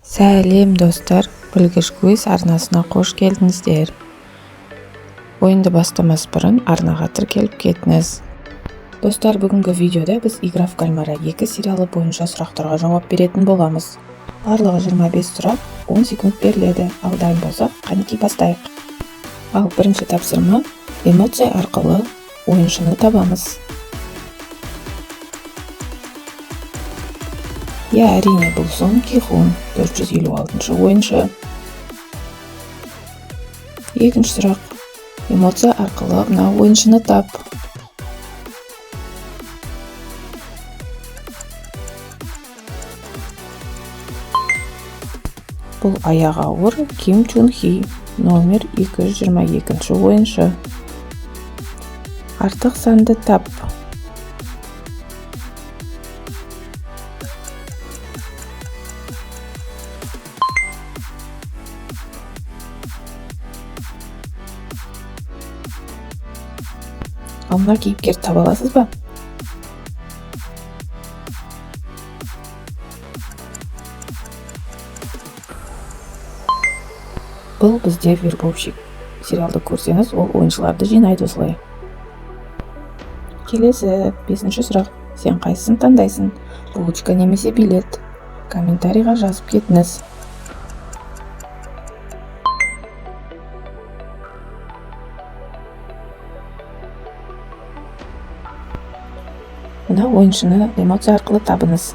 Сәлем, достар! Білгіш Квиз арнасына қош келдіңіздер! Ойынды бастамас бұрын арнаға тіркеліп кетіңіз. Достар, бүгінгі видеода біз «Игра в кальмара 2» сериалы бойынша сұрақтарға жауап беретін боламыз. Барлығы 25 сұрақ, 10 секунд беріледі. Ал дайын болсақ, қанекей, бастайық! Ал бірінші тапсырма: эмоция арқылы ойыншыны табамыз. Иә, әрине, бұл Сон Ки Хун, 456 ойыншы. Екінші сұрақ: эмоция арқылы мына ойыншыны тап. Бұл аяғы ауыр Ким Чун Хи, номер 222 ойыншы. Артық санды тап. Ал мына кейіпкерді таба аласыз ба? Бұл бізде вербовщик. Сериалды көрсеңіз, ол ойыншыларды жинайды осылай. Келесі, бесінші сұрақ: сен қайсысын таңдайсың, булочка немесе билет? Комментарийға жазып кетіңіз. Мына ойыншыны эмоция арқылы табыңыз.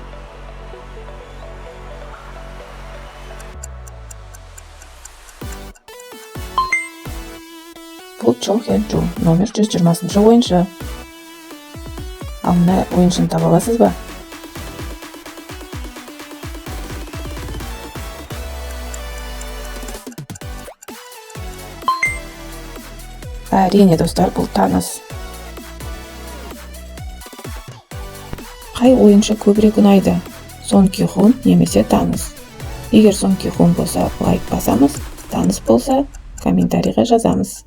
Бұл Чо Хен Джу, номер 120 ойыншы. Ал мына ойыншыны таба аласыз ба? Әрине, достар, бұл Танос. Қай ойыншы көбірек ұнайды, Сон Ки Хун немесе Танос? Егер Сон Ки Хун болса, лайк басамыз, Танос болса, комментарийға жазамыз.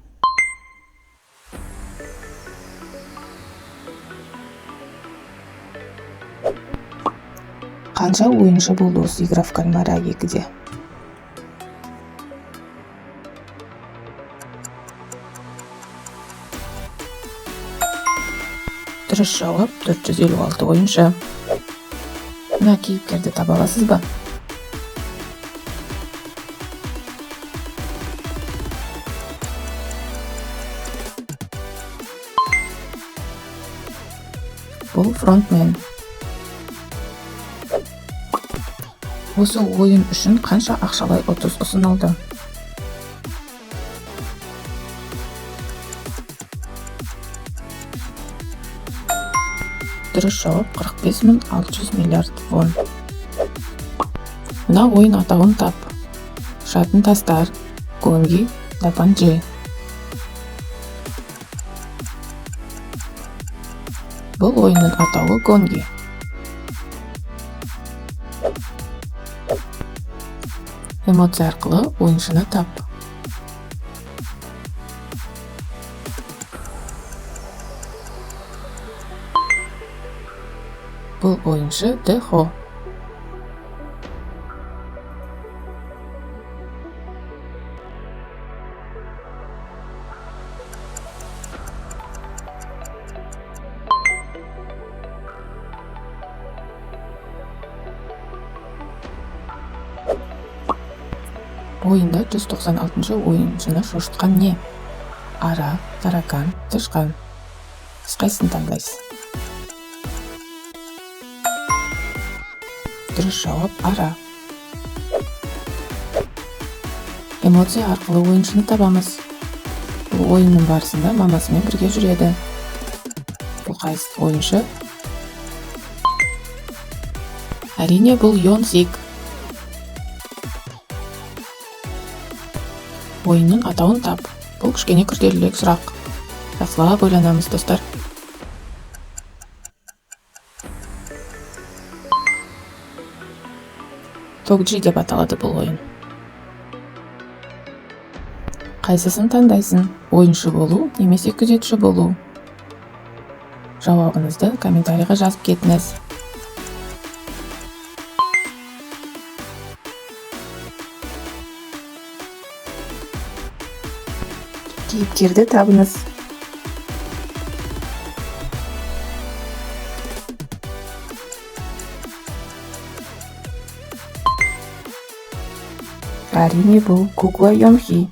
Қанша ойыншы болды осы «Игра в кальмара 2-де»? Дұрыс жауап: 456 ойыншы. Мына кейіпкерді таба аласыз ба? Бұл фронтмен. Осы ойын үшін қанша ақшалай ұтыс ұсынылды? Дұрыс жауап: 45 600 миллиард вон. Мына ойын атауын тап: ұшатын тастар, гонги, дапанджи. Бұл ойынның атауы гонги. Эмоция арқылы ойыншыны тап. Бұл ойыншы Дэ Хо. Ойында 196 ойыншыны шошытқан не? Ара, таракан, тышқан. Сіз қайсысын таңдайсыз? Дұрыс жауап: ара. Эмоция арқылы ойыншыны табамыз. Бұл ойынның барысында мамасымен бірге жүреді. Бұл қайсы ойыншы? Әрине, бұл Йон Сик. Ойынның атауын тап. Бұл кішкене күрделірек сұрақ, жақсылап ойланамыз, достар. Токджи деп аталады бұл ойын. Қайсысын таңдайсың, ойыншы болу немесе күзетші болу? Жауабыңызды комментарийға жазып кетіңіз. Кейіпкерді табыңыз. Әрине, бұл кукла Йонхи.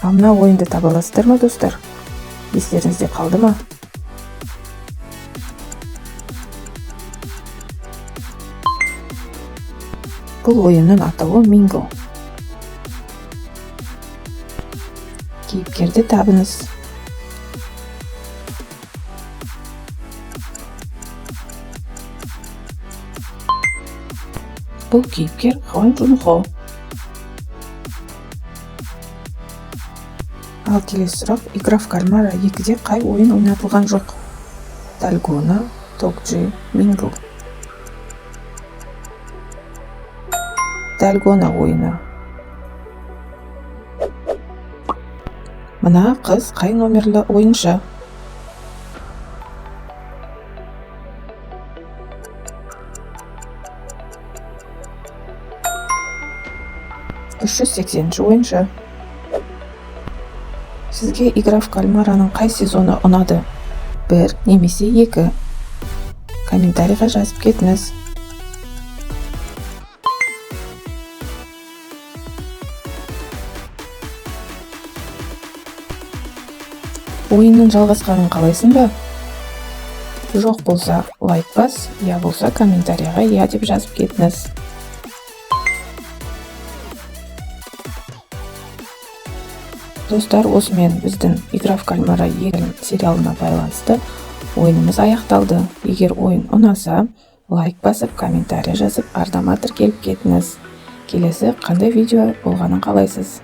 Ал мына ойынды таба аласыздар ма, достар? Естеріңізде қалды ма? Бұл ойынның атауы Минго. Кейіпкерді табыңыз. Бұл кейіпкер Хван Джун Хо. Ал келесі сұрақ: Игра в кальмара 2-де қай ойын ойнатылған жоқ? Дальгона, Токджи, Мингл. Дальгона ойыны. Мына қыз қай номерлі ойыншы? 380-ші ойыншы. Сізге Игра в кальмараның қай сезоны ұнады? 1 немесе 2? Комментарийға жазып кетіңіз. Ойынның жалғасқанын қалайсың ба? Жоқ болса, лайк бас, я болса, комментарийға я деп жазып кетіңіз. Достар, осымен біздің Игра в кальмара 2 сериалына байланысты ойынымыз аяқталды. Егер ойын ұнаса, лайк басып, комментарий жазып, арнама тіркеліп кетіңіз. Келесі қандай видео болғанын қалайсыз?